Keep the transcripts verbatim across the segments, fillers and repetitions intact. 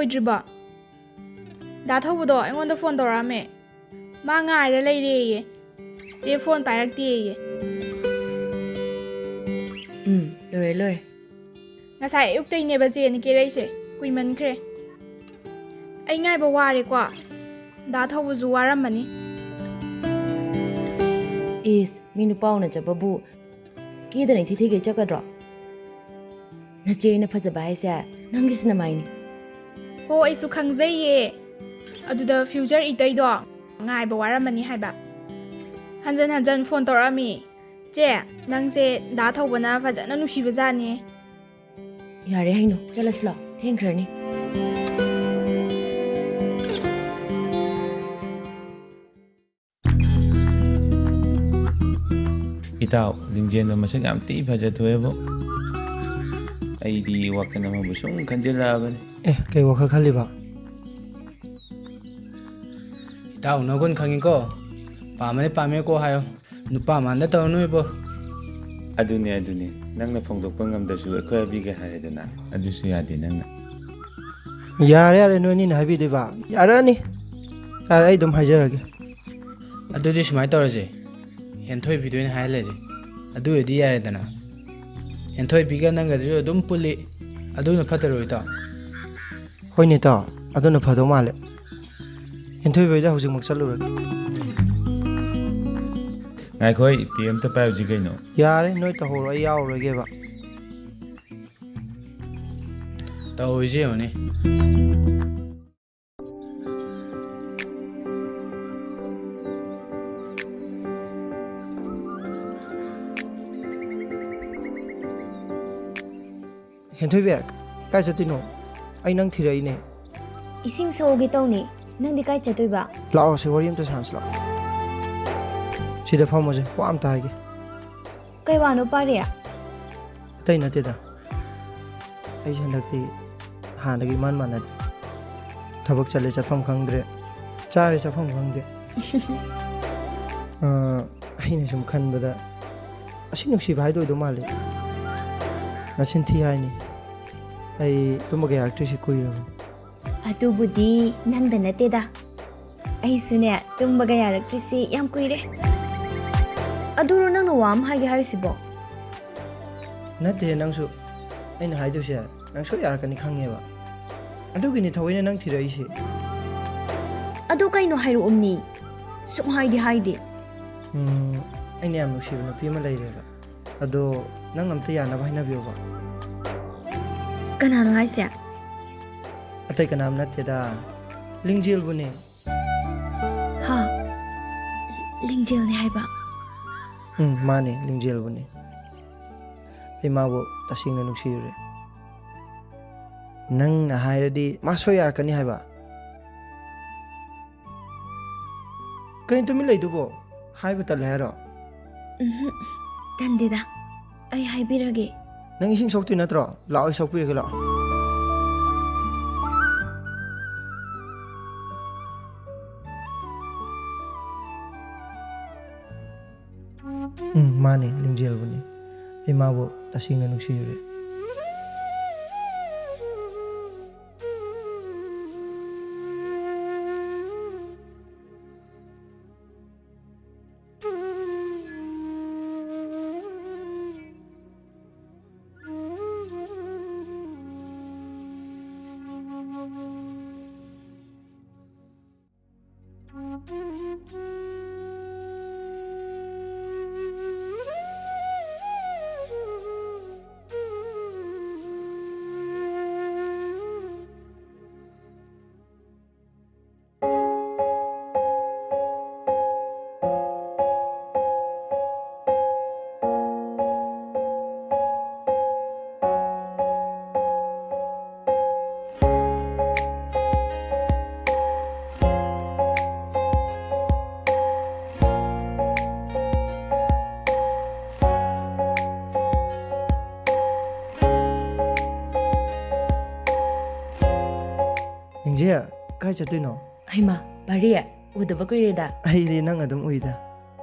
ꯂꯣꯏꯗ꯭ꯔꯤꯕꯣ? ꯗꯥ ꯊꯧꯕꯗꯣ ꯑꯩꯉꯣꯟꯗ ꯐꯣꯟ ꯇꯧꯔꯛꯑꯝꯃꯦ꯫ ꯃꯥ ꯉꯥꯏꯔ ꯂꯩꯔꯦꯌꯦ꯫ ꯆꯦ ꯐꯣꯟ ꯄꯥꯏꯔꯛꯇꯦꯌꯦ꯫ ꯎꯝ, ꯂꯣꯏꯔꯦ, ꯂꯣꯏꯔꯦ꯫ ꯉꯁꯥꯏ ꯑꯌꯨꯛꯇꯩꯅꯦꯕ ꯆꯦꯅ ꯀꯦꯔꯛꯏꯁꯦ꯫ ꯀꯨꯏꯃꯟꯈ꯭ꯔꯦ꯫ ꯑꯩ ꯉꯥꯏꯕ ꯋꯥꯔꯦꯀꯣ꯫ ꯗꯥ ꯊꯧꯕꯁꯨ ꯋꯥꯔꯝꯃꯅꯤ꯫ ꯏꯁ, ꯃꯤ ꯅꯨꯄꯥ ꯎꯅ ꯆꯠꯄꯕꯨ ꯀꯦꯗꯅ ꯏꯊꯤ ꯊꯤꯒꯩ ꯆꯠꯀꯗ꯭ꯔꯣ? ꯅꯆꯦ ꯑꯩꯅ ꯐꯖꯕ ꯍꯥꯏꯁꯦ ꯅꯪꯒꯤꯁꯨ ꯅꯃꯥꯏꯅꯤ꯫ ꯍꯣ, ꯑꯩꯁꯨ ꯈꯪꯖꯩꯌꯦ꯫ ꯑꯗꯨꯗ future ꯏꯇꯩꯗꯣ ꯉꯥꯏꯕ ꯋꯥꯔꯝꯃꯅꯤ ꯍꯥꯏꯕ꯫ ꯍꯟꯖꯟ ꯍꯟꯖꯟ ꯐꯣꯟ ꯇꯧꯔꯛꯑꯝꯃꯤ꯫ "ꯆꯦ, ꯅꯪꯁꯦ ꯗꯥ ꯊꯧꯕꯅ ꯐꯖꯅ ꯅꯨꯡꯁꯤꯕꯖꯥꯠꯅꯤ꯫" ꯌꯥꯔꯦ ꯍꯩꯅꯨ, ꯆꯠꯂꯁꯤ ꯂꯥꯛꯑꯣ, ꯊꯦꯡꯈ꯭ꯔꯅꯤ꯫ ꯏꯇꯥꯎ, ꯂꯤꯡꯖꯦꯜꯗꯣ ꯃꯁꯛ ꯌꯥꯝ ꯊꯤ ꯐꯖꯊꯣꯛꯑꯦꯕꯣ꯫ ꯑꯩꯗꯤ ꯋꯥꯈꯜ ꯑꯃꯕꯨ ꯁꯨꯝ ꯈꯟꯖꯤꯜꯂꯛꯑꯕꯅꯤ꯫ ꯑꯦ, ꯀꯩ ꯋꯥꯈꯜ ꯈꯜꯂꯤꯕ? ꯏꯇꯥꯎ ꯅꯒꯨꯟ ꯈꯪꯉꯤꯀꯣ꯫ ꯄꯥꯝꯃꯗꯤ ꯄꯥꯝꯃꯦꯀꯣ ꯍꯥꯏꯌꯣ꯫ ꯅꯨꯄꯥ ꯃꯥꯟꯗ ꯇꯧꯔꯅꯨ ꯏꯕꯣ꯫ ꯑꯗꯨꯅꯦ, ꯑꯗꯨꯅꯦ꯫ ꯅꯪꯅ ꯐꯣꯡꯗꯣꯛꯄ ꯉꯝꯗ꯭ꯔꯁꯨ ꯑꯩꯈꯣꯏ ꯑꯕꯤꯒ ꯍꯥꯏꯔꯦꯗꯅ꯫ ꯑꯗꯨꯁꯨ ꯌꯥꯗꯦ ꯅꯪꯅ꯫ ꯌꯥꯔꯦ, ꯌꯥꯔꯦ, ꯅꯣꯏ ꯑꯅꯤꯅ ꯍꯥꯏꯕꯤꯗꯣꯏꯕ꯫ ꯌꯥꯔꯛꯑꯅꯤ꯫ ꯌꯥꯔꯦ, ꯑꯩ ꯑꯗꯨꯝ ꯍꯥꯏꯖꯔꯒꯦ꯫ ꯑꯗꯨꯗꯤ ꯁꯨꯃꯥꯏꯅ ꯇꯧꯔꯁꯦ꯫ ꯍꯦꯟꯊꯣꯏꯕꯤꯗ ꯑꯣꯏꯅ ꯍꯥꯏꯍꯜꯂꯁꯦ꯫ ꯑꯗꯨ ꯑꯣꯏꯔꯗꯤ ꯌꯥꯔꯦꯗꯅ꯫ ꯍꯦꯟꯊꯣꯏꯕꯤꯒ ꯅꯪꯒꯁꯨ ꯑꯗꯨꯝ ꯄꯨꯜꯂꯤ꯫ ꯑꯗꯨꯅ ꯐꯠꯇꯔꯣꯏꯗ꯭ꯔꯣ? ꯍꯣꯏꯅꯦ ꯏꯇꯥꯎ, ꯑꯗꯨꯅ ꯐꯗꯧ ꯃꯥꯜꯂꯦ꯫ ꯍꯦꯟꯊꯣꯏꯕ ꯍꯣꯏꯗ ꯍꯧꯖꯤꯛꯃꯛ ꯆꯠꯂꯨꯔꯒꯦ꯫ ꯉꯥꯏꯈꯣ, ꯑꯩ ꯄꯦ ꯑꯝꯇ ꯄꯥꯏꯔꯨꯁꯤ ꯀꯩꯅꯣ꯫ ꯌꯥꯔꯦ, ꯅꯣꯏ ꯇꯧꯍꯧꯔꯣ, ꯑꯩ ꯌꯥꯎꯔꯔꯣꯏꯒꯦꯕ꯫ ꯇꯧꯔꯤꯁꯦ ꯌꯦꯡꯉꯨꯅꯦ꯫ ꯍꯦꯟꯊꯣꯏꯕꯤ, ꯀꯥꯏ ꯆꯠꯇꯣꯏꯅꯣ? ꯑꯩ ꯅꯪ ꯊꯤꯔꯛꯏꯅꯦ꯫ ꯏꯁꯤꯡ ꯁꯣꯛꯎꯒꯦ ꯇꯧꯅꯤ꯫ ꯅꯪꯗꯤ ꯀꯥꯏ ꯆꯠꯇꯣꯏꯕ? ꯂꯥꯛꯑꯣ, ꯁꯤ ꯋꯥꯔꯤ ꯑꯝꯇ ꯁꯥꯟꯅꯁꯤ ꯂꯥꯛꯑꯣ꯫ ꯁꯤꯗ ꯐꯝꯃꯣꯁꯦ, ꯋꯥ ꯑꯝꯇ ꯍꯥꯏꯒꯦ꯫ ꯀꯩ ꯋꯥꯅꯣ ꯄꯥꯔꯤ? ꯑꯇꯩ ꯅꯠꯇꯦꯗ꯫ ꯑꯩꯁꯦ ꯍꯟꯗꯛꯇꯤ ꯍꯥꯟꯅꯒ ꯏꯃꯥꯟ ꯃꯥꯟꯅꯗꯦ꯫ ꯊꯕꯛ ꯆꯠꯂꯦ ꯆꯠꯐꯝ ꯈꯪꯗ꯭ꯔꯦ, ꯆꯥꯔꯦ ꯆꯥꯐꯝ ꯈꯪꯗꯦ꯫ ꯑ, ꯑꯩꯅ ꯁꯨꯝ ꯈꯟꯕꯗ ꯑꯁꯤ ꯅꯨꯡꯁꯤꯕ ꯍꯥꯏꯗꯣ ꯑꯣꯏꯗꯧ ꯃꯥꯜꯂꯦ꯫ ꯅꯆꯤꯟ ꯊꯤ ꯍꯥꯏꯅꯤ꯫ ꯑꯩ ꯇꯨꯝꯕꯒ ꯌꯥꯔꯛꯇ꯭ꯔꯤꯁꯤ ꯀꯨꯏꯔꯕꯅꯤ꯫ ꯑꯗꯨꯕꯨꯗꯤ ꯅꯪꯗ ꯅꯠꯇꯦꯗ꯫ ꯑꯩꯁꯨꯅꯦ, ꯇꯨꯝꯕꯒ ꯌꯥꯔꯛꯇ꯭ꯔꯤꯁꯤ ꯌꯥꯝ ꯀꯨꯏꯔꯦ꯫ ꯑꯗꯨꯔꯣ ꯅꯪꯅ ꯋꯥ ꯑꯃ ꯍꯥꯏꯒꯦ ꯍꯥꯏꯔꯤꯁꯤꯕꯣ? ꯅꯠꯇꯦ, ꯅꯪꯁꯨ꯫ ꯑꯩꯅ ꯍꯥꯏꯗꯣꯏꯁꯦ ꯅꯪ ꯁꯣꯏ ꯌꯥꯔꯛꯀꯅꯤ ꯈꯪꯉꯦꯕ꯫ ꯑꯗꯨꯒꯤꯅꯤ ꯊꯑꯣꯏꯅ ꯅꯪ ꯊꯤꯔꯛꯏꯁꯦ꯫ ꯑꯗꯨ ꯀꯩꯅꯣ ꯍꯥꯏꯔꯛꯑꯣꯃꯤ꯫ ꯁꯨꯛ ꯍꯥꯏꯗꯤ ꯍꯥꯏꯗꯦ꯫ ꯎꯝ, ꯑꯩꯅ ꯌꯥꯝ ꯅꯨꯡꯁꯤꯕ ꯅꯨꯄꯤ ꯑꯃ ꯂꯩꯔꯦꯕ꯫ ꯑꯗꯣ ꯅꯪ ꯑꯝꯇ ꯌꯥꯅꯕ ꯍꯥꯏꯅꯕꯤꯌꯣꯕ꯫ ꯀꯅꯥꯅꯣ ꯍꯥꯏꯁꯦ? ꯑꯇꯩ ꯀꯅꯥꯝ ꯅꯠꯇꯦꯗ, ꯂꯤꯡꯖꯦꯜꯕꯨꯅꯦ꯫ ꯍꯥ? ꯂꯤꯡꯖꯦꯜꯅꯦ ꯍꯥꯏꯕ? ꯎꯝ, ꯃꯥꯅꯦ, ꯂꯤꯡꯖꯦꯜꯕꯨꯅꯦ꯫ ꯑꯩ ꯃꯥꯕꯨ ꯇꯁꯦꯡꯅ ꯅꯨꯡꯁꯤꯔꯨꯔꯦ꯫ ꯅꯪꯅ ꯍꯥꯏꯔꯗꯤ ꯃꯥ ꯁꯣꯏ ꯌꯥꯔꯛꯀꯅꯤ ꯍꯥꯏꯕ꯫ ꯀꯩꯅꯣ ꯇꯨꯃꯤꯟ ꯂꯩꯗꯨꯕꯣ? ꯍꯥꯏꯕ ꯇꯜꯂꯦ ꯍꯥꯏꯔꯣ? ꯎꯝꯍꯨꯝ, ꯇꯟꯗꯦꯗ꯫ ꯑꯩ ꯍꯥꯏꯕꯤꯔꯒꯦ꯫ ꯅꯪ ꯏꯁꯤꯡ ꯁꯣꯛꯇꯣꯏ ꯅꯠꯇ꯭ꯔꯣ? ꯂꯥꯛꯑꯣ, ꯑꯩ ꯁꯣꯛꯄꯤꯔꯒꯦ, ꯂꯥꯛꯑꯣ꯫ ꯎꯝ, ꯃꯥꯅꯦ, ꯂꯤꯡꯖꯦꯜꯕꯨꯅꯦ꯫ ꯑꯩ ꯃꯥꯕꯨ ꯇꯁꯦꯡꯅ ꯅꯨꯡꯁꯤꯔꯨꯔꯦ꯫ ꯅꯤꯡꯖꯦ, ꯀꯥꯏ ꯆꯠꯇꯣꯏꯅꯣ? ꯍꯩꯃꯥ, ꯄꯥꯔꯤ, ꯎꯗꯕ ꯀꯨꯏꯔꯦꯗ꯫ ꯑꯩꯗꯤ ꯅꯪ ꯑꯗꯨꯝ ꯎꯏꯗ꯫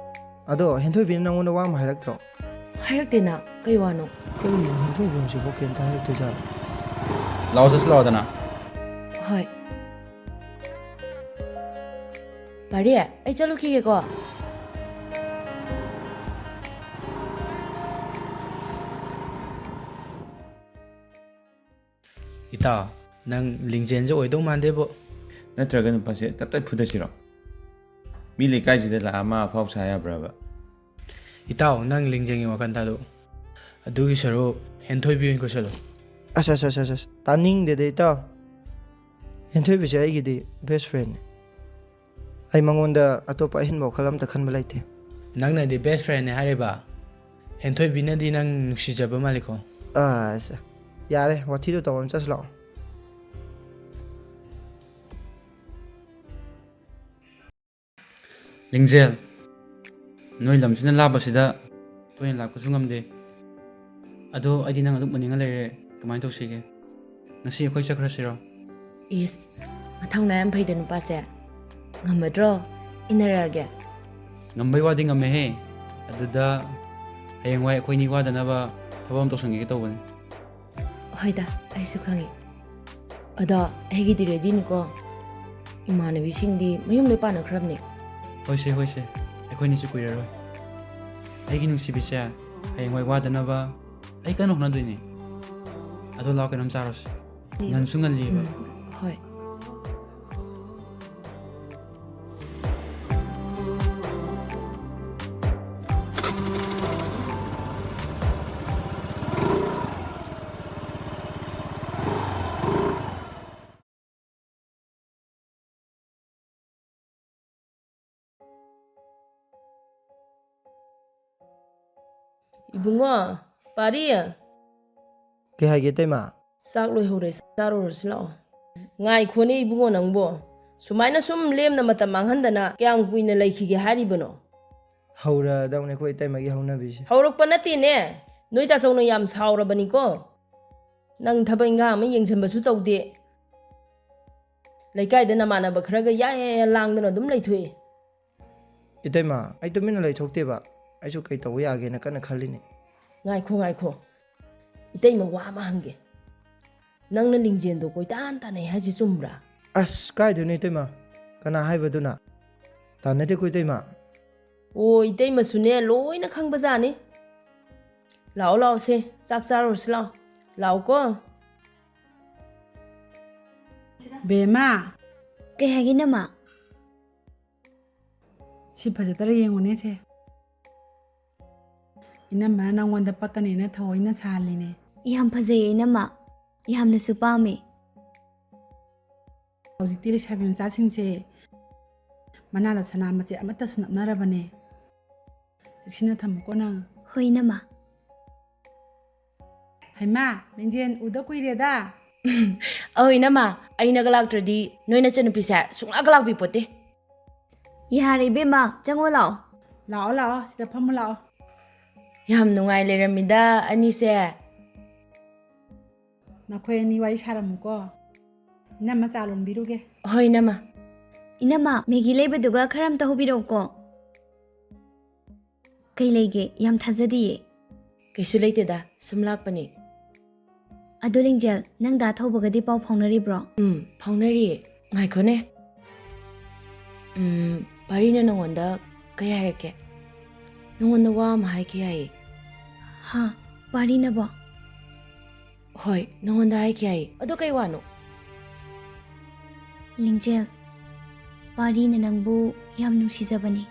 ꯑꯗꯣ ꯍꯦꯟꯊꯣꯏꯕꯤꯅ ꯅꯪꯉꯣꯟꯗ ꯋꯥ ꯑꯃ ꯍꯥꯏꯔꯛꯇ꯭ꯔꯣ? ꯍꯥꯏꯔꯛꯇꯦꯅ, ꯀꯩ ꯋꯥꯅꯣ? ꯀꯩꯅꯣ ꯍꯦꯟꯊꯣꯏꯕꯤ ꯍꯧꯖꯤꯛꯐꯥꯎ ꯀꯩꯝꯇ ꯍꯥꯏꯔꯛꯇ꯭ꯔꯤꯖꯥꯠꯂꯣ? ꯂꯥꯛꯑꯣ, ꯆꯠꯁꯤ ꯂꯥꯛꯑꯣꯗꯅ꯫ ꯍꯣꯏ꯫ ꯄꯥꯔꯤ, ꯑꯩ ꯆꯠꯂꯨꯈꯤꯒꯦꯀꯣ꯫ ꯏꯇꯥꯎ, ꯅꯪ ꯂꯤꯡꯖꯦꯜꯁꯦ ꯑꯣꯏꯗꯧ ꯃꯥꯟꯗꯦꯕꯣ꯫ ꯅꯠꯇ꯭ꯔꯒ ꯅꯨꯄꯥꯁꯦ ꯇꯞ ꯇꯞ ꯐꯨꯗꯁꯤꯔꯣ? ꯃꯤ ꯂꯩꯀꯥꯏꯁꯤꯗ ꯂꯥꯛꯑ ꯃꯥ ꯑꯐꯥꯎ ꯁꯥ ꯌꯥꯕ꯭ꯔꯕ? ꯏꯇꯥꯎ, ꯅꯪ ꯂꯤꯡꯖꯦꯜꯒꯤ ꯋꯥꯈꯜ ꯊꯥꯗꯣꯛꯎ꯫ ꯑꯗꯨꯒꯤ ꯁꯔꯨꯛ ꯍꯦꯟꯊꯣꯏꯕꯤ ꯑꯣꯏꯅ ꯀꯣꯏꯁꯜꯂꯨ꯫ ꯑꯁ, ꯑꯁ, ꯑꯁ, ꯑꯁ, ꯑꯁ, ꯇꯥꯅꯤꯡꯗꯦꯗ, ꯏꯇꯥꯎ꯫ ꯍꯦꯟꯊꯣꯏꯕꯤꯁꯦ ꯑꯩꯒꯤꯗꯤ best friendꯅꯤ꯫ ꯑꯩ ꯃꯉꯣꯟꯗ ꯑꯇꯣꯞꯄ ꯑꯍꯦꯟꯕ ꯋꯥꯈꯜ ꯑꯝꯇ ꯈꯟꯕ ꯂꯩꯇꯦ꯫ ꯅꯪꯅꯗꯤ best friendꯅꯦ ꯍꯥꯏꯔꯤꯕ? ꯍꯦꯟꯊꯣꯏꯕꯤꯅꯗꯤ ꯅꯪ ꯅꯨꯡꯁꯤꯖꯕ ꯃꯥꯜꯂꯤꯀꯣ? ꯑꯁ, ꯌꯥꯔꯦ, ꯋꯥꯊꯤꯗꯣ ꯇꯧꯔꯅꯨ, ꯆꯠꯁꯤ ꯂꯥꯛꯑꯣ꯫ ꯂꯤꯡꯖꯦꯜ, ꯅꯣꯏ ꯂꯝꯁꯤꯅ ꯂꯥꯞꯄꯁꯤꯗ ꯇꯣꯏꯅ ꯂꯥꯛꯄꯁꯨ ꯉꯝꯗꯦ꯫ ꯑꯗꯣ ꯑꯩꯗꯤ ꯅꯪ ꯑꯗꯨꯝ ꯎꯅꯤꯡꯉ ꯂꯩꯔꯦ꯫ ꯀꯃꯥꯏꯅ ꯇꯧꯁꯤꯒꯦ? ꯉꯁꯤ ꯑꯩꯈꯣꯏ ꯆꯠꯈ꯭ꯔꯁꯤꯔꯣ? ꯏꯁ, ꯃꯊꯧꯅꯥ ꯌꯥꯝ ꯐꯩꯗ ꯅꯨꯄꯥꯁꯦ꯫ ꯉꯝꯃꯗ꯭ꯔꯣ? ꯏꯟꯅꯔꯛꯑꯒꯦ꯫ ꯉꯝꯕꯩ ꯋꯥꯗꯤ ꯉꯝꯃꯦꯍꯦ꯫ ꯑꯗꯨꯗ ꯍꯌꯦꯡꯋꯥꯏ ꯑꯩꯈꯣꯏꯅꯤ ꯋꯥꯗꯅꯕ ꯊꯕꯛ ꯑꯃ ꯇꯧꯁꯟꯈꯤꯒꯦ ꯇꯧꯕꯅꯤ꯫ ꯍꯣꯏꯗ, ꯑꯩꯁꯨ ꯈꯪꯉꯤ꯫ ꯑꯗꯣ ꯑꯩꯒꯤꯗꯤ readyꯅꯤꯀꯣ꯫ ꯏꯃꯥꯟꯅꯕꯤꯁꯤꯡꯗꯤ ꯃꯌꯨꯝ ꯂꯣꯏ ꯄꯥꯟꯅꯈ꯭ꯔꯕꯅꯦ꯫ ꯍꯣꯏꯁꯦ, ꯍꯣꯏꯁꯦ, ꯑꯩꯈꯣꯏꯅꯤꯁꯨ ꯀꯨꯏꯔꯔꯣꯏ꯫ ꯑꯩꯒꯤ ꯅꯨꯡꯁꯤꯕꯤꯁꯦ, ꯍꯌꯦꯡꯋꯥꯏ ꯋꯥꯗꯅꯕ ꯑꯩ ꯀꯟꯅ ꯍꯣꯠꯅꯗꯣꯏꯅꯦ꯫ ꯑꯗꯣ ꯂꯥꯛꯑꯣ, ꯀꯩꯅꯣꯝ ꯆꯥꯔꯨꯁꯤ꯫ ꯎꯝ꯫ ꯉꯟꯁꯨ ꯉꯜꯂꯤꯕ꯫ ꯎꯝ, ꯍꯣꯏ꯫ ꯏꯕꯨꯡꯉꯣ, ꯄꯥꯔꯤ꯫ ꯀꯩ ꯍꯥꯏꯒꯦ, ꯏꯇꯩꯃ? ꯆꯥꯛ ꯂꯣꯏꯍꯧꯔꯦ, ꯆꯥꯔꯨꯔꯁꯤ ꯂꯥꯛꯑꯣ꯫ ꯉꯥꯏꯈꯣꯅꯦ ꯏꯕꯨꯡꯉꯣ ꯅꯪꯕꯣ, ꯁꯨꯃꯥꯏꯅ ꯁꯨꯝ ꯂꯦꯝꯅ ꯃꯇꯝ ꯃꯥꯡꯍꯟꯗꯅ ꯀꯌꯥꯝ ꯀꯨꯏꯅ ꯂꯩꯈꯤꯒꯦ ꯍꯥꯏꯔꯤꯕꯅꯣ? ꯍꯧꯔꯗꯧꯅꯦ ꯑꯩꯈꯣꯏ ꯏꯇꯩꯃꯒꯤ ꯍꯧꯅꯕꯤꯁꯦ꯫ ꯍꯧꯔꯛꯄ ꯅꯠꯇꯦꯅꯦ, ꯅꯣꯏ ꯇꯥꯆꯧꯅ ꯌꯥꯝ ꯁꯥꯎꯔꯕꯅꯤꯀꯣ꯫ ꯅꯪ ꯊꯕꯛ ꯏꯪꯈꯥꯡ ꯑꯃ ꯌꯦꯡꯁꯤꯟꯕꯁꯨ ꯇꯧꯗꯦ꯫ ꯂꯩꯀꯥꯏꯗ ꯅꯃꯥꯟꯅꯕ ꯈꯔꯒ ꯌꯥ ꯌꯥ ꯌꯥ ꯂꯥꯡꯗꯅ ꯑꯗꯨꯝ ꯂꯩꯊꯣꯛꯑꯦ꯫ ꯏꯇꯩꯃ, ꯑꯩ ꯇꯨꯃꯤꯟꯅ ꯂꯩꯊꯣꯛꯇꯦꯕ꯫ ꯑꯩꯁꯨ ꯀꯩ ꯇꯧꯕ ꯌꯥꯒꯦꯅ ꯀꯟꯅ ꯈꯜꯂꯤꯅꯦ꯫ ꯉꯥꯏꯈꯣ, ꯉꯥꯏꯈꯣ꯫ ꯏꯇꯩꯃ, ꯋꯥ ꯑꯃ ꯍꯪꯒꯦ꯫ ꯅꯪꯅ ꯂꯤꯡꯖꯦꯜꯗꯣ ꯀꯣꯏꯇꯥꯟ ꯇꯥꯟꯅꯩ ꯍꯥꯏꯁꯦ ꯆꯨꯝꯕ꯭ꯔꯥ? ꯑꯁ, ꯀꯥꯏꯗꯩꯅꯣ ꯏꯇꯩꯃ? ꯀꯅꯥ ꯍꯥꯏꯕꯗꯨꯅ? ꯇꯥꯟꯅꯗꯦꯀꯣ ꯏꯇꯩꯃ꯫ ꯑꯣ, ꯏꯇꯩꯃꯁꯨꯅꯦ ꯂꯣꯏꯅ ꯈꯪꯕꯖꯥꯠꯅꯤ꯫ ꯂꯥꯛꯑꯣ, ꯂꯥꯛꯑꯣꯁꯦ, ꯆꯥꯛ ꯆꯥꯔꯨꯔꯁꯤ ꯂꯥꯛꯑꯣ꯫ ꯂꯥꯛꯑꯣꯀꯣ꯫ ꯕꯦꯝꯃ꯫ ꯀꯩ ꯍꯥꯏꯒꯦ, ꯏꯅꯝꯃ? ꯁꯤ ꯐꯖꯗ꯭ꯔꯥ ꯌꯦꯡꯉꯨꯅꯦ ꯁꯦ꯫ ꯏꯅꯝꯃꯅ ꯅꯪꯉꯣꯟꯗ ꯄꯛꯀꯅꯦꯅ ꯊꯑꯣꯏꯅ ꯁꯥꯍꯜꯂꯤꯅꯦ꯫ ꯌꯥꯝ ꯐꯖꯩꯌꯦ, ꯏꯅꯝꯃ꯫ ꯌꯥꯝꯅꯁꯨ ꯄꯥꯝꯃꯦ꯫ ꯍꯧꯖꯤꯛꯇꯤ ꯂꯩꯁꯥꯕꯤ ꯃꯆꯥꯁꯤꯡꯁꯦ ꯃꯅꯥꯗ ꯁꯅꯥ ꯃꯆꯦꯠ ꯑꯃꯠꯇꯁꯨ ꯅꯞꯅꯔꯕꯅꯦ꯫ ꯆꯦꯛꯁꯤꯟꯅ ꯊꯝꯃꯨꯀꯣ ꯅꯪ꯫ ꯍꯣꯏ, ꯏꯅꯝꯃ꯫ ꯍꯩꯃꯥ, ꯂꯤꯡꯖꯦꯜ, ꯎꯗ ꯀꯨꯏꯔꯦꯗ꯫ ꯑꯧ, ꯏꯅꯝꯃ, ꯑꯩꯅꯒ ꯂꯥꯛꯇ꯭ꯔꯗꯤ ꯅꯣꯏ ꯅꯆꯟꯅꯨꯄꯤꯁꯦ ꯁꯨꯡꯂꯥꯛꯀ ꯂꯥꯛꯄꯤ ꯄꯣꯠꯇꯦ꯫ ꯌꯥꯔꯦ, ꯏꯕꯦꯝꯃ, ꯆꯪꯉꯣ ꯂꯥꯛꯑꯣ꯫ ꯂꯥꯛꯑꯣ, ꯂꯥꯛꯑꯣ, ꯁꯤꯗ ꯐꯝꯃꯨ ꯂꯥꯛꯑꯣ꯫ ꯌꯥꯝ ꯅꯨꯡꯉꯥꯏ ꯂꯩꯔꯝꯃꯤꯗ ꯑꯅꯤꯁꯦ꯫ ꯅꯈꯣꯏ ꯑꯅꯤ ꯋꯥꯔꯤ ꯁꯥꯔꯝꯃꯨꯀꯣ꯫ ꯏꯅꯝꯃ ꯆꯥ ꯂꯣꯟꯕꯤꯔꯨꯒꯦ꯫ ꯍꯣꯏ, ꯏꯅꯝꯃ꯫ ꯏꯅꯝꯃ, ꯃꯦꯒꯤ ꯂꯩꯕꯗꯨꯒ ꯈꯔ ꯑꯝꯇ ꯍꯧꯕꯤꯔꯛꯎꯀꯣ꯫ ꯀꯩ ꯂꯩꯒꯦ? ꯌꯥꯝ ꯊꯥꯖꯗꯤꯌꯦ꯫ ꯀꯩꯁꯨ ꯂꯩꯇꯦꯗ, ꯁꯨꯝ ꯂꯥꯛꯄꯅꯤ꯫ ꯑꯗꯣ ꯂꯤꯡꯖꯦꯜ, ꯅꯪ ꯗꯥ ꯊꯧꯕꯒꯗꯤ ꯄꯥꯎ ꯐꯥꯎꯅꯔꯤꯕ꯭ꯔꯣ? ꯎꯝ, ꯐꯥꯎꯅꯔꯤꯌꯦ꯫ ꯉꯥꯏꯈꯣꯅꯦ꯫ ꯎꯝ, ꯄꯥꯔꯤꯅ ꯅꯪꯉꯣꯟꯗ ꯀꯩ ꯍꯥꯏꯔꯛꯀꯦ? ꯅꯪꯉꯣꯟꯗ ꯋꯥ ꯑꯃ ꯍꯥꯏꯈꯤ ꯍꯥꯏꯌꯦ꯫ ꯍꯥ? ꯄꯥꯔꯤꯅꯕꯣ? ꯍꯣꯏ, ꯅꯪꯉꯣꯟꯗ ꯍꯥꯏꯈꯤ ꯍꯥꯏꯌꯦ꯫ ꯑꯗꯣ ꯀꯩ ꯋꯥꯅꯣ? ꯂꯤꯡꯖꯦꯜ, ꯄꯥꯔꯤꯅ ꯅꯪꯕꯨ ꯌꯥꯝ ꯅꯨꯡꯁꯤꯖꯕꯅꯤ꯫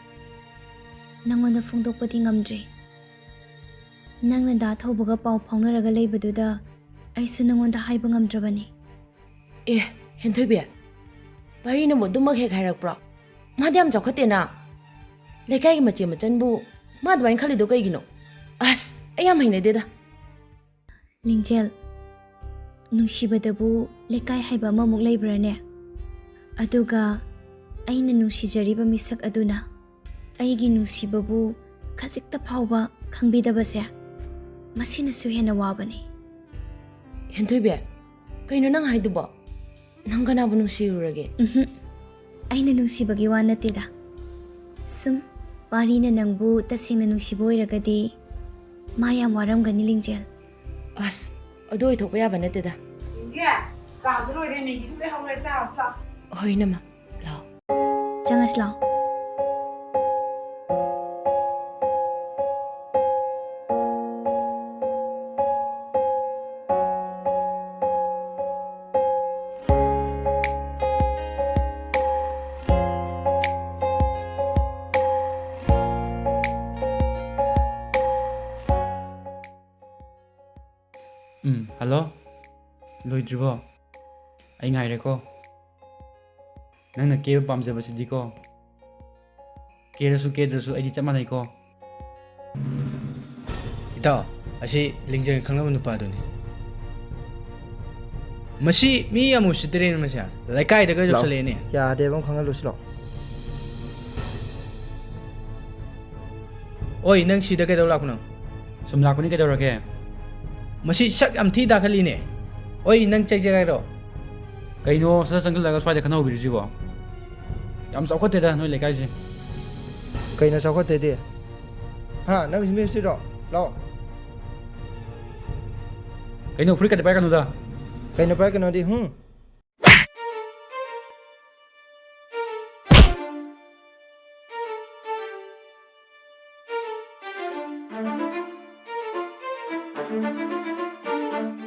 ꯅꯪꯉꯣꯟꯗ ꯐꯣꯡꯗꯣꯛꯄꯗꯤ ꯉꯝꯗ꯭ꯔꯤ꯫ ꯅꯪꯅ ꯗꯥ ꯊꯧꯕꯒ ꯄꯥꯎ ꯐꯥꯎꯅꯔꯒ ꯂꯩꯕꯗꯨꯗ ꯑꯩꯁꯨ ꯅꯪꯉꯣꯟꯗ ꯍꯥꯏꯕ ꯉꯝꯗ꯭ꯔꯕꯅꯤ꯫ ꯑꯦ, ꯍꯦꯟꯊꯣꯏꯕꯤ, ꯄꯥꯔꯤꯅꯕꯨ ꯑꯗꯨꯃꯛ ꯍꯦꯛ ꯍꯥꯏꯔꯛꯄ꯭ꯔꯣ? ꯃꯥꯗꯤ ꯌꯥꯝ ꯆꯥꯎꯈꯠꯇꯦꯅ꯫ ꯂꯩꯀꯥꯏꯒꯤ ꯃꯆꯦ ꯃꯆꯟꯕꯨ ꯃꯥ ꯑꯗꯨꯃꯥꯏꯅ ꯈꯜꯂꯤꯗꯣ ꯀꯩꯒꯤꯅꯣ? ꯑꯁ, ꯑꯩ ꯌꯥꯝ ꯍꯩꯅꯗꯦꯗ꯫ ꯂꯤꯡꯖꯦꯜ, ꯅꯨꯡꯁꯤꯕꯗꯕꯨ ꯂꯩꯀꯥꯏ ꯍꯥꯏꯕ ꯑꯃꯃꯨꯛ ꯂꯩꯕ꯭ꯔꯥꯅꯦ? ꯑꯗꯨꯒ ꯑꯩꯅ ꯅꯨꯡꯁꯤꯖꯔꯤꯕ ꯃꯤꯁꯛ ꯑꯗꯨꯅ ꯑꯩꯒꯤ ꯅꯨꯡꯁꯤꯕꯕꯨ ꯈꯖꯤꯛꯇ ꯐꯥꯎꯕ ꯈꯪꯕꯤꯗꯕꯁꯦ, ꯃꯁꯤꯅꯁꯨ ꯍꯦꯟꯅ ꯋꯥꯕꯅꯤ꯫ ꯍꯦꯟꯊꯣꯏꯕꯤ, ꯀꯩꯅꯣ ꯅꯪ ꯍꯥꯏꯗꯨꯕꯣ? ꯅꯪ ꯀꯅꯥꯕꯨ ꯅꯨꯡꯁꯤꯔꯨꯔꯒꯦ? ꯎꯝꯍꯨꯝ, ꯑꯩꯅ ꯅꯨꯡꯁꯤꯕꯒꯤ ꯋꯥ ꯅꯠꯇꯦꯗ꯫ ꯁꯨꯝ ꯄꯥꯔꯤꯅ ꯅꯪꯕꯨ ꯇꯁꯦꯡꯅ ꯅꯨꯡꯁꯤꯕ ꯑꯣꯏꯔꯒꯗꯤ ꯃꯥ ꯌꯥꯝ ꯋꯥꯔꯝꯒꯅꯤ, ꯂꯤꯡꯖꯦꯜ꯫ ꯑꯁ, ꯑꯗꯨ ꯑꯣꯏꯊꯣꯛꯄ ꯌꯥꯕ ꯅꯠꯇꯦꯗ꯫ ꯏꯟꯗꯤꯌꯥ, ꯆꯥꯁꯨ ꯂꯣꯏꯔꯦ, ꯃꯦꯒꯤꯁꯨ ꯂꯣꯏꯍꯧꯔꯦ, ꯆꯥꯔꯁꯤ ꯂꯥꯛꯑꯣ꯫ ꯍꯣꯏ, ꯏꯅꯝꯃ, ꯂꯥꯛꯑꯣ꯫ ꯆꯪꯉꯁꯤ ꯂꯥꯛꯑꯣ꯫ ꯎꯝ, ꯍꯜꯂꯣ꯫ ꯂꯣꯏꯗ꯭ꯔꯤꯕꯣ? ꯑꯩ ꯉꯥꯏꯔꯦꯀꯣ꯫ ꯅꯪꯅ ꯀꯦꯕ ꯄꯥꯝꯖꯕꯁꯤꯗꯤꯀꯣ, ꯀꯦꯔꯁꯨ ꯀꯦꯗ꯭ꯔꯁꯨ ꯑꯩꯗꯤ ꯆꯞ ꯃꯥꯟꯅꯩꯀꯣ꯫ ꯏꯇꯥꯎ, ꯑꯁꯤ ꯂꯤꯡꯖꯦꯜ ꯈꯪꯅꯕ ꯅꯨꯄꯥꯗꯨꯅꯤ꯫ ꯃꯁꯤ ꯃꯤ ꯌꯥꯝ ꯎꯁꯤꯠꯇ꯭ꯔꯦꯅꯦ ꯃꯁꯦ꯫ ꯂꯩꯀꯥꯏꯗꯒ ꯂꯥꯛꯑꯣ꯫ ꯌꯧꯁꯜꯂꯛꯑꯦꯅꯦ꯫ ꯌꯥꯗꯦꯕ ꯑꯃ ꯈꯪꯍꯜꯂꯨꯁꯤ ꯂꯥꯛꯑꯣ꯫ ꯑꯣꯏ, ꯅꯪ ꯁꯤꯗ ꯀꯩꯗꯧ ꯂꯥꯛꯄꯅꯣ? ꯁꯨꯝ ꯂꯥꯛꯄꯅꯤ, ꯀꯩꯗꯧꯔꯒꯦ? ꯃꯁꯤ ꯁꯛ ꯌꯥꯝ ꯊꯤ ꯇꯥꯈꯠꯂꯤꯅꯦ꯫ ꯑꯣꯏ, ꯅꯪ ꯆꯩ ꯆꯩ ꯍꯥꯏꯔꯣ? ꯀꯩꯅꯣ ꯁꯤꯗ ꯆꯪꯁꯤꯜꯂꯒ ꯁ꯭ꯋꯥꯏꯗ ꯈꯠꯅꯍꯧꯕꯤꯔꯤꯁꯤꯕꯣ? ꯌꯥꯝ ꯆꯥꯎꯈꯠꯇꯦꯗ ꯅꯣꯏ ꯂꯩꯀꯥꯏꯁꯦ꯫ ꯀꯩꯅꯣ ꯆꯥꯎꯈꯠꯇꯦꯗꯤ? ꯍꯥ, ꯅꯪ ꯁꯤ ꯃꯤ ꯎꯁꯤꯠꯇ꯭ꯔꯤꯔꯣ? ꯂꯥꯛꯑꯣ꯫ ꯀꯩꯅꯣ ꯐꯨꯔꯤꯠ ꯀꯗꯤ ꯄꯥꯏꯔꯛꯀꯅꯨꯗ꯫ ꯀꯩꯅꯣ ꯄꯥꯏꯔꯛꯀꯅꯣꯗꯤ? ꯍꯨꯝ?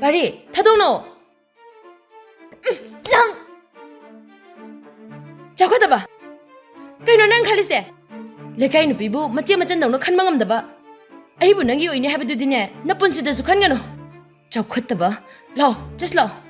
ꯄꯥꯔꯤ, ꯊꯥꯗꯣꯛꯅꯧ꯫ ꯎꯝ, ꯅꯪ! ꯆꯥꯎꯈꯠꯇꯕ! ꯀꯩꯅꯣ ꯅꯪ ꯈꯜꯂꯤꯁꯦ? ꯂꯩꯀꯥꯏ ꯅꯨꯄꯤꯕꯨ ꯃꯆꯦ ꯃꯆꯟꯗꯧꯅ ꯈꯟꯕ ꯉꯝꯗꯕ? ꯑꯩꯕꯨ ꯅꯪꯒꯤ ꯑꯣꯏꯅꯤ ꯍꯥꯏꯕꯗꯨꯗꯤꯅꯦ, ꯅꯄꯨꯟꯁꯤꯗꯁꯨ ꯈꯟꯒꯅꯨ꯫ ꯆꯥꯎꯈꯠꯇꯕ! ꯂꯥꯛꯑꯣ, ꯆꯠꯁꯤ ꯂꯥꯛꯑꯣ꯫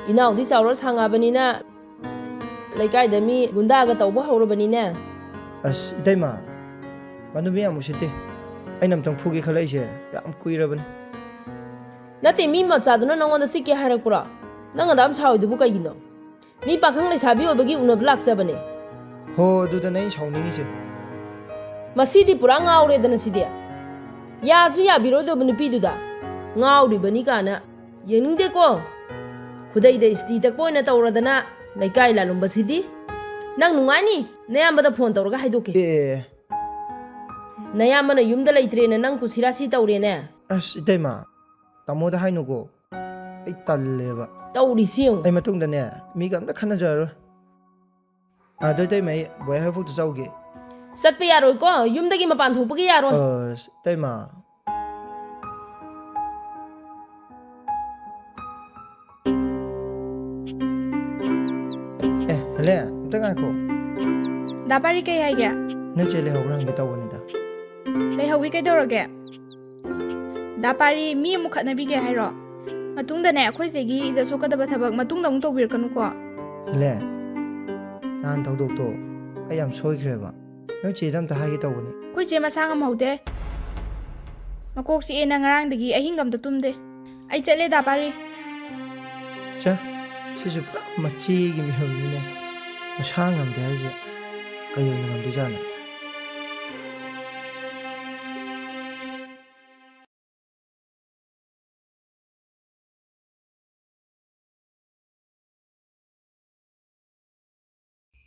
ꯏꯅꯥꯎꯗꯤ ꯆꯥꯎꯔ ꯁꯥꯡꯉꯕꯅꯤꯅ ꯂꯩꯀꯥꯏꯗ ꯃꯤ ꯒꯨꯟꯗꯥꯒ ꯇꯧꯕ ꯍꯧꯔꯕꯅꯤꯅꯦ꯫ ꯑꯁ, ꯏꯇꯩꯃ, ꯃꯗꯨ ꯃꯤ ꯌꯥꯝ ꯎꯁꯤꯠꯇꯦ꯫ ꯑꯩꯅ ꯑꯝꯇꯪ ꯐꯨꯒꯦ ꯈꯜꯂꯛꯏꯁꯦ ꯌꯥꯝ ꯀꯨꯏꯔꯕꯅꯤ꯫ ꯅꯠꯇꯦ, ꯃꯤ ꯃꯆꯥꯗꯨꯅ ꯅꯉꯣꯟꯗ ꯆꯤꯛꯀꯦ ꯍꯥꯏꯔꯛꯄ꯭ꯔꯣ? ꯅꯪ ꯑꯗꯥꯝ ꯁꯥꯎꯔꯤꯗꯨꯕꯨ ꯀꯩꯒꯤꯅꯣ? ꯃꯤ ꯄꯥꯈꯪ ꯂꯩꯁꯥꯕꯤ ꯑꯣꯏꯕꯒꯤ ꯎꯅꯕ ꯂꯥꯛꯆꯕꯅꯦ꯫ ꯍꯣ, ꯑꯗꯨꯗꯅꯦ ꯑꯩꯅ ꯁꯥꯎꯅꯤꯡꯉꯤꯁꯦ꯫ ꯃꯁꯤꯗꯤ ꯄꯨꯔꯥ ꯉꯥꯎꯔꯦꯗꯅ ꯁꯤꯗꯤ꯫ ꯌꯥꯁꯨ ꯌꯥꯕꯤꯔꯣꯏꯗꯧꯕ ꯅꯨꯄꯤꯗꯨꯗ ꯉꯥꯎꯔꯤꯕꯅꯤ ꯀꯥꯏꯅ꯫ ꯌꯦꯡꯅꯤꯡꯗꯦꯀꯣ꯫ ꯈꯨꯗꯩꯗ ꯏꯁꯇꯤ ꯇꯛꯄ ꯑꯣꯏꯅ ꯇꯧꯔꯗꯅ ꯂꯩꯀꯥꯏ ꯂꯥꯂꯨꯝꯕꯁꯤꯗꯤ꯫ ꯅꯪ ꯅꯨꯡꯉꯥꯏꯅꯤ, ꯅꯌꯥꯝꯕꯗ ꯐꯣꯟ ꯇꯧꯔꯒ ꯍꯥꯏꯗꯣꯛꯀꯦ꯫ ꯑꯦ, ꯑꯦ, ꯑꯦ꯫ ꯅꯌꯥꯝꯕꯅ ꯌꯨꯝꯗ ꯂꯩꯇ꯭ꯔꯦꯅ ꯅꯪ ꯀꯨꯁꯤꯔꯥꯁꯤ ꯇꯧꯔꯦꯅꯦ꯫ ꯑꯁ, ꯏꯇꯩꯃ, ꯇꯥꯃꯣꯗ ꯍꯥꯏꯅꯨꯀꯣ꯫ ꯑꯩ ꯇꯜꯂꯦꯕ꯫ ꯇꯧꯔꯤꯁꯤ ꯌꯦꯡꯉꯨ꯫ ꯑꯩ ꯃꯇꯨꯡꯗꯅꯦ, ꯃꯤꯒ ꯑꯝꯇ ꯈꯠꯅꯖꯔꯔꯣꯏ꯫ ꯑꯗꯨ ꯏꯇꯩꯃ, ꯑꯩ ꯕꯣꯏ ꯍꯥꯏꯐꯥꯎꯇ ꯆꯧꯒꯦ꯫ ꯆꯠꯄ ꯌꯥꯔꯣꯏꯀꯣ, ꯌꯨꯝꯗꯒꯤ ꯃꯄꯥꯟ ꯊꯣꯛꯄꯒꯤ ꯌꯥꯔꯣꯏ꯫ ꯑꯁ, ꯏꯇꯩꯃ꯫ ꯑꯦ, ꯍꯂꯦ, ꯑꯝꯇ ꯉꯥꯏꯈꯣ꯫ ꯗꯥ ꯄꯥꯔꯤ ꯀꯩ ꯍꯥꯏꯒꯦ? ꯅꯣꯏ ꯆꯦ ꯂꯩꯍꯧꯕ꯭ꯔꯥ ꯍꯪꯒꯦ ꯇꯧꯕꯅꯤꯗ꯫ ꯂꯩꯍꯧꯋꯤ, ꯀꯩꯗꯧꯔꯒꯦ? ꯗꯥ ꯄꯥꯔꯤ, ꯃꯤ ꯑꯃꯨꯛ ꯈꯠꯅꯕꯤꯒꯦ ꯍꯥꯏꯔꯣ? ꯃꯇꯨꯡꯗꯅꯦ, ꯑꯩꯈꯣꯏ ꯆꯦꯒꯤ ꯏꯖꯠ ꯁꯣꯛꯀꯗꯕ ꯊꯕꯛ ꯃꯇꯨꯡꯗ ꯑꯃꯨꯛ ꯇꯧꯕꯤꯔꯛꯀꯅꯨꯀꯣ꯫ ꯍꯂꯦ, ꯅꯍꯥꯟ ꯊꯧꯗꯣꯛꯇꯣ ꯑꯩ ꯌꯥꯝ ꯁꯣꯏꯈ꯭ꯔꯦꯕ꯫ ꯅꯣꯏ ꯆꯦꯗ ꯑꯝꯇ ꯍꯥꯏꯒꯦ ꯇꯧꯕꯅꯤ꯫ ꯑꯩꯈꯣꯏ ꯆꯦ ꯃꯁꯥ ꯉꯝꯍꯧꯗꯦ꯫ ꯃꯀꯣꯛ ꯆꯤꯛꯑꯦꯅ ꯉꯔꯥꯡꯗꯒꯤ ꯑꯍꯤꯡꯒ ꯑꯝꯇ ꯇꯨꯝꯗꯦ꯫ ꯑꯩ ꯆꯠꯂꯦ, ꯗꯥ ꯄꯥꯔꯤ꯫ ꯆꯥ, ꯁꯤꯁꯨ ꯄꯨꯔꯥ ꯃꯆꯦꯒꯤ ꯃꯤꯍꯨꯜꯅꯤꯅꯦ꯫ ꯃꯁꯥ ꯉꯝꯗꯦ ꯍꯥꯏꯁꯦ ꯀꯩꯗꯧꯅ ꯉꯝꯗꯣꯏꯖꯥꯠꯅꯣ?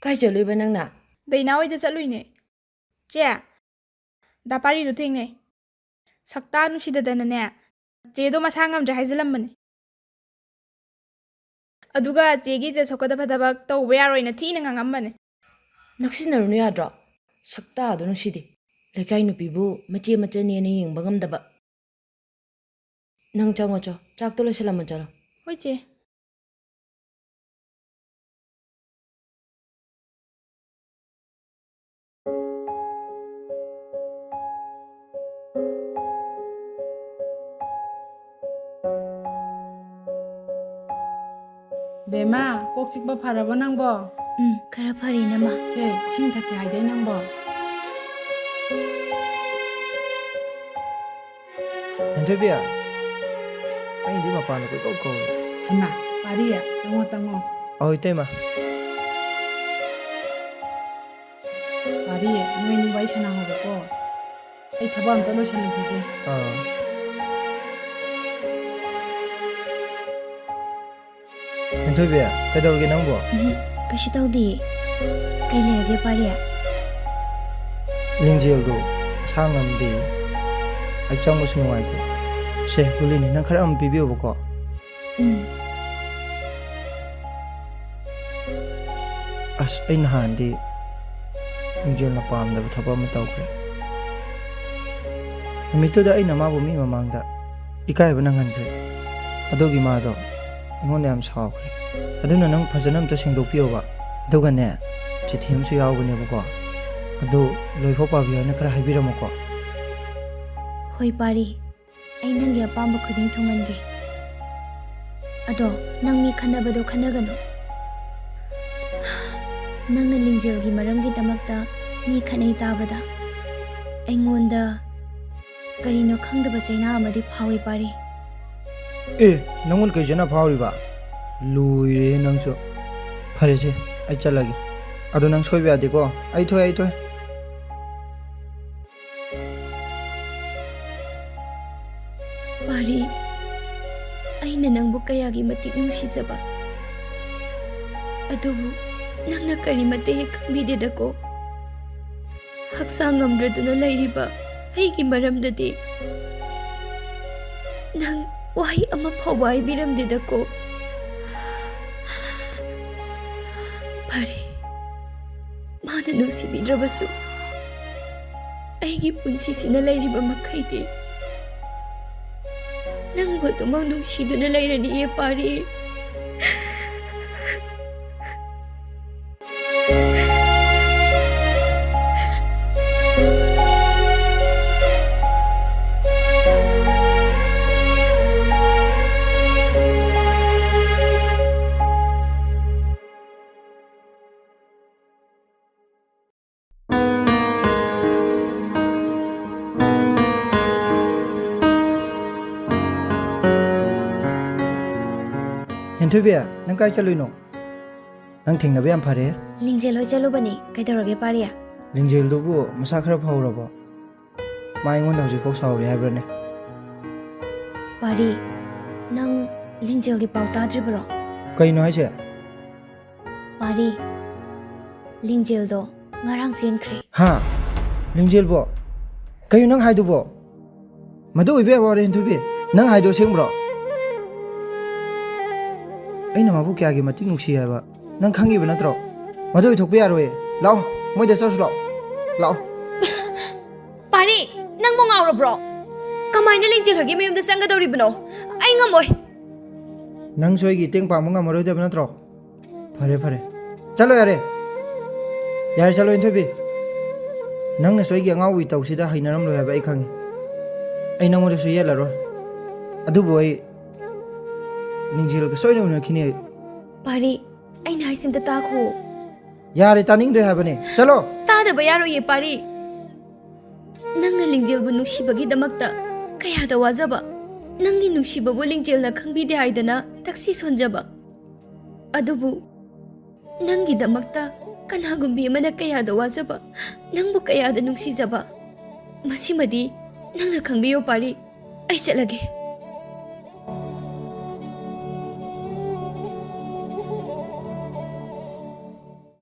ꯀꯥꯏ ꯆꯠꯂꯨꯏꯕ ꯅꯪꯅ? ꯗꯩꯅꯥ ꯍꯣꯏꯗ ꯆꯠꯂꯨꯏꯅꯦ꯫ ꯆꯦ, ꯗꯥ ꯄꯥꯔꯤꯗꯣ ꯊꯦꯡꯅꯩ꯫ ꯁꯛꯇꯥ ꯅꯨꯡꯁꯤꯗꯗꯅꯅꯦ, ꯆꯦꯗꯣ ꯃꯁꯥ ꯉꯝꯗ꯭ꯔꯦ ꯍꯥꯏꯖꯜꯂꯝꯕꯅꯦ꯫ ꯑꯗꯨꯒ ꯆꯦꯒꯤ ꯏꯖꯠ ꯁꯣꯛꯀꯗꯕ ꯊꯕꯛ ꯇꯧꯕ ꯌꯥꯔꯣꯏꯅ ꯊꯤꯅ ꯉꯥꯡꯉꯝꯕꯅꯦ꯫ ꯅꯛꯁꯤꯟꯅꯔꯨꯅꯨ ꯌꯥꯗ꯭ꯔꯣ? ꯁꯛꯇꯥꯗꯣ ꯅꯨꯡꯁꯤꯗꯦ꯫ ꯂꯩꯀꯥꯏ ꯅꯨꯄꯤꯕꯨ ꯃꯆꯦ ꯃꯆꯟꯅꯦꯅ ꯌꯦꯡꯕ ꯉꯝꯗꯕ꯫ ꯅꯪ ꯆꯪꯉꯣ ꯆꯣ, ꯆꯥꯛꯇꯣ ꯂꯣꯏꯁꯜꯂꯝꯃꯣ ꯆꯠꯂꯣ꯫ ꯍꯣꯏ ꯆꯦ꯫ ꯕꯦꯝꯃ, ꯀꯣꯛ ꯆꯤꯛꯄ ꯐꯔꯕꯣ ꯅꯪꯕꯣ? ꯎꯝ, ꯈꯔ ꯐꯔꯦ, ꯏꯅꯝꯃ꯫ ꯁꯦ, ꯏꯁꯤꯡ ꯊꯛꯀꯦ ꯍꯥꯏꯗꯥꯏ ꯅꯪꯕꯣ? ꯍꯦꯟꯊꯣꯏꯕꯤ, ꯑꯩꯗꯤ ꯃꯄꯥꯟꯗ ꯀꯣꯏꯀꯧ ꯀꯧꯏ꯫ ꯍꯩꯃꯥ, ꯄꯥꯔꯤ, ꯆꯪꯉꯣ, ꯆꯪꯉꯣ꯫ ꯑꯧ, ꯏꯇꯩꯃ꯫ ꯄꯥꯔꯤ, ꯅꯣꯏꯅꯤ ꯋꯥꯔꯤ ꯁꯥꯟꯅꯍꯧꯔꯣꯀꯣ꯫ ꯑꯩ ꯊꯕꯛ ꯑꯝꯇ ꯂꯣꯏꯁꯜꯂꯨꯈꯤꯒꯦ꯫ ꯑꯥ꯫ ꯍꯦꯟꯊꯣꯏꯕꯤ, ꯀꯩꯗꯧꯔꯒꯦ ꯅꯪꯕꯣ? ꯎꯝ, ꯀꯩꯁꯨ ꯇꯧꯗꯤꯌꯦ꯫ ꯀꯩ ꯂꯩꯔꯒꯦ, ꯄꯥꯔꯤ? ꯂꯤꯡꯖꯦꯜꯗꯣ ꯃꯁꯥ ꯉꯝꯗꯦ꯫ ꯑꯩ ꯆꯪꯕꯁꯨ ꯅꯨꯡꯉꯥꯏꯇꯦ꯫ ꯁꯦ, ꯒꯨꯂꯤꯅꯤ, ꯅꯪ ꯈꯔ ꯑꯃ ꯄꯤꯕꯤꯌꯣꯕꯀꯣ꯫ ꯎꯝ꯫ ꯑꯁ, ꯑꯩ ꯅꯍꯥꯟꯗꯤ ꯂꯤꯡꯖꯦꯜꯅ ꯄꯥꯝꯗꯕ ꯊꯕꯛ ꯑꯃ ꯇꯧꯈ꯭ꯔꯦ꯫ ꯅꯨꯃꯤꯠꯇꯨꯗ ꯑꯩꯅ ꯃꯥꯕꯨ ꯃꯤ ꯃꯃꯥꯡꯗ ꯏꯀꯥꯏꯕ ꯅꯪꯍꯟꯈ꯭ꯔꯦ꯫ ꯑꯗꯨꯒꯤ ꯃꯥꯗꯣ ꯑꯩꯉꯣꯟꯗ ꯌꯥꯝ ꯁꯥꯎꯈ꯭ꯔꯦ꯫ ꯑꯗꯨꯅ ꯅꯪ ꯐꯖꯅ ꯑꯝꯇ ꯁꯦꯡꯗꯣꯛꯄꯤꯌꯣꯕ꯫ ꯑꯗꯨꯒꯅꯦ, ꯆꯤꯊꯤ ꯑꯃꯁꯨ ꯌꯥꯎꯕꯅꯦꯕꯀꯣ꯫ ꯑꯗꯨ ꯂꯣꯏꯐꯥꯎ ꯄꯥꯕꯤꯌꯣ ꯍꯥꯏꯅ ꯈꯔ ꯍꯥꯏꯕꯤꯔꯝꯃꯨꯀꯣ꯫ ꯍꯣꯏ, ꯄꯥꯔꯤ꯫ ꯑꯩ ꯅꯪꯒꯤ ꯑꯄꯥꯝꯕ ꯈꯨꯗꯤꯡ ꯊꯨꯡꯍꯟꯒꯦ꯫ ꯑꯗꯣ ꯅꯪ ꯃꯤ ꯈꯠꯅꯕꯗꯣ ꯈꯠꯅꯒꯅꯨ꯫ ꯅꯪꯅ ꯂꯤꯡꯖꯦꯜꯒꯤ ꯃꯔꯝꯒꯤꯗꯃꯛꯇ ꯃꯤ ꯈꯠꯅꯩ ꯇꯥꯕꯗ ꯑꯩꯉꯣꯟꯗ ꯀꯔꯤꯅꯣ ꯈꯪꯗꯕ ꯆꯩꯅꯥ ꯑꯃꯗꯤ ꯐꯥꯎꯏ, ꯄꯥꯔꯤ꯫ ꯑꯦ, ꯅꯪꯉꯣꯟꯗ ꯀꯩ ꯆꯩꯅꯥ ꯐꯥꯎꯔꯤꯕ? ꯂꯣꯏꯔꯦꯍꯦ ꯅꯪꯁꯨ꯫ ꯐꯔꯦꯁꯦ, ꯑꯩ ꯆꯠꯂꯒꯦ꯫ ꯑꯗꯣ ꯅꯪ ꯁꯣꯏꯕ ꯌꯥꯗꯦꯀꯣ꯫ ꯑꯩ ꯊꯣꯛꯑꯦ, ꯑꯩ ꯊꯣꯛꯑꯦ꯫ ꯄꯥꯔꯤ, ꯑꯩꯅ ꯅꯪꯕꯨ ꯀꯌꯥꯒꯤ ꯃꯇꯤꯛ ꯅꯨꯡꯁꯤꯖꯕ, ꯑꯗꯨꯕꯨ ꯅꯪꯅ ꯀꯔꯤꯃꯠꯇ ꯍꯦꯛ ꯈꯪꯕꯤꯗꯦꯗꯀꯣ꯫ ꯍꯛꯆꯥꯡ ꯉꯝꯗ꯭ꯔꯗꯨꯅ ꯂꯩꯔꯤꯕ ꯑꯩꯒꯤ ꯃꯔꯝꯗꯗꯤ ꯅꯪ ꯋꯥꯍꯩ ꯑꯃ ꯐꯥꯎꯕ ꯍꯥꯏꯕꯤꯔꯝꯗꯦꯗꯀꯣ꯫ ꯐꯔꯦ, ꯃꯥꯅ ꯅꯨꯡꯁꯤꯕꯤꯗ꯭ꯔꯕꯁꯨ ꯑꯩꯒꯤ ꯄꯨꯟꯁꯤꯁꯤꯅ ꯂꯩꯔꯤꯕ ꯃꯈꯩꯗꯤ ꯅꯪꯕꯨ ꯑꯗꯨꯃꯛ ꯅꯨꯡꯁꯤꯗꯨꯅ ꯂꯩꯔꯅꯤꯌꯦ, ꯄꯥꯔꯤ꯫ ꯍꯦꯟꯊꯣꯏꯕꯤ, ꯅꯪ ꯀꯥꯏ ꯆꯠꯂꯨꯏꯅꯣ? ꯅꯪ ꯊꯦꯡꯅꯕ ꯌꯥꯝ ꯐꯔꯦ꯫ ꯂꯤꯡꯖꯦꯜ ꯍꯣꯏ ꯆꯠꯂꯨꯕꯅꯤ꯫ ꯀꯩꯗꯧꯔꯒꯦ, ꯄꯥꯔꯤ? ꯂꯤꯡꯖꯦꯜꯗꯨꯕꯨ ꯃꯁꯥ ꯈꯔ ꯐꯍꯧꯔꯕꯣ? ꯃꯥ ꯑꯩꯉꯣꯟꯗ ꯍꯧꯖꯤꯛꯐꯥꯎ ꯁꯥꯎꯔꯤ ꯍꯥꯏꯕ꯭ꯔꯅꯦ? ꯄꯥꯔꯤ, ꯅꯪ ꯂꯤꯡꯖꯦꯜꯒꯤ ꯄꯥꯎ ꯇꯥꯗ꯭ꯔꯤꯕꯔꯣ? ꯀꯩꯅꯣ ꯍꯥꯏꯁꯦ? ꯄꯥꯔꯤ, ꯂꯤꯡꯖꯦꯜꯗꯣ ꯉꯔꯥꯡ ꯆꯦꯟꯈ꯭ꯔꯦ꯫ ꯍꯥ? ꯂꯤꯡꯖꯦꯜꯕꯣ? ꯀꯩꯅꯣ ꯅꯪ ꯍꯥꯏꯗꯨꯕꯣ? ꯃꯗꯨ ꯑꯣꯏꯕ ꯌꯥꯕ ꯋꯥꯔꯦ, ꯍꯦꯟꯊꯨꯕꯤ꯫ ꯅꯪ ꯍꯥꯏꯗꯣ ꯑꯁꯦꯡꯕ꯭ꯔꯣ? ꯑꯩꯅ ꯃꯥꯕꯨ ꯀꯌꯥꯒꯤ ꯃꯇꯤꯛ ꯅꯨꯡꯁꯤ ꯍꯥꯏꯕ ꯅꯪ ꯈꯪꯉꯤꯕ ꯅꯠꯇ꯭ꯔꯣ? ꯃꯗꯨ ꯑꯣꯏꯊꯣꯛꯄ ꯌꯥꯔꯣꯏꯌꯦ꯫ ꯂꯥꯛꯑꯣ, ꯃꯣꯏꯗ ꯆꯠꯂꯨꯁꯤ ꯂꯥꯛꯑꯣ꯫ ꯂꯥꯛꯑꯣ꯫ ꯄꯥꯔꯤ, ꯅꯪꯕꯨ ꯉꯥꯎꯔꯕ꯭ꯔꯣ? ꯀꯃꯥꯏꯅ ꯂꯤꯡꯖꯦꯜ ꯍꯣꯏꯒꯤ ꯃꯌꯨꯝꯗ ꯆꯪꯒꯗꯧꯔꯤꯕꯅꯣ? ꯑꯩ ꯉꯝꯃꯣꯏ꯫ ꯅꯪꯁꯨ ꯑꯩꯒꯤ ꯏꯇꯦꯡ ꯄꯥꯡꯕ ꯉꯝꯃꯔꯣꯏꯗꯕ ꯅꯠꯇ꯭ꯔꯣ? ꯐꯔꯦ, ꯐꯔꯦ꯫ ꯆꯠꯂꯣ ꯌꯥꯔꯦ꯫ ꯌꯥꯔꯦ, ꯆꯠꯂꯣ, ꯍꯦꯟꯊꯨꯕꯤ꯫ ꯅꯪꯅꯁꯨ ꯑꯩꯒꯤ ꯑꯉꯥꯎꯕ ꯏꯇꯧꯁꯤꯗ ꯍꯩꯅꯔꯝꯂꯣꯏ ꯍꯥꯏꯕ ꯑꯩ ꯈꯪꯉꯤ꯫ ꯑꯩ ꯅꯪꯉꯣꯟꯗꯁꯨ ꯌꯦꯠꯂꯔꯣꯏ꯫ ꯑꯗꯨꯕꯨ ꯑꯩ ꯂꯤꯡꯖꯦꯜꯒ ꯁꯣꯏꯗꯅ ꯎꯅꯈꯤꯅꯤ ꯑꯩ꯫ ꯄꯥꯔꯤ, ꯑꯩꯅ ꯍꯥꯏꯁꯤꯝꯇ ꯇꯥꯈꯣ꯫ ꯌꯥꯔꯦ, ꯇꯥꯅꯤꯡꯗ꯭ꯔꯦ ꯍꯥꯏꯕꯅꯦ꯫ ꯆꯠꯂꯣ꯫ ꯇꯥꯗꯕ ꯌꯥꯔꯣꯏꯌꯦ, ꯄꯥꯔꯤ꯫ ꯅꯪꯅ ꯂꯤꯡꯖꯦꯜꯕꯨ ꯅꯨꯡꯁꯤꯕꯒꯤꯗꯃꯛꯇ ꯀꯌꯥꯗ ꯋꯥꯖꯕ꯫ ꯅꯪꯒꯤ ꯅꯨꯡꯁꯤꯕꯕꯨ ꯂꯤꯡꯖꯦꯜꯅ ꯈꯪꯕꯤꯗꯦ ꯍꯥꯏꯗꯅ ꯇꯛꯁꯤ ꯁꯣꯟꯖꯕ꯫ ꯑꯗꯨꯕꯨ ꯅꯪꯒꯤꯗꯃꯛꯇ ꯀꯅꯥꯒꯨꯝꯕꯤ ꯑꯃꯅ ꯀꯌꯥꯗ ꯋꯥꯖꯕ, ꯅꯪꯕꯨ ꯀꯌꯥꯗ ꯅꯨꯡꯁꯤꯖꯕ, ꯃꯁꯤꯃꯗꯤ ꯅꯪꯅ ꯈꯪꯕꯤꯌꯣ, ꯄꯥꯔꯤ꯫ ꯑꯩ ꯆꯠꯂꯒꯦ꯫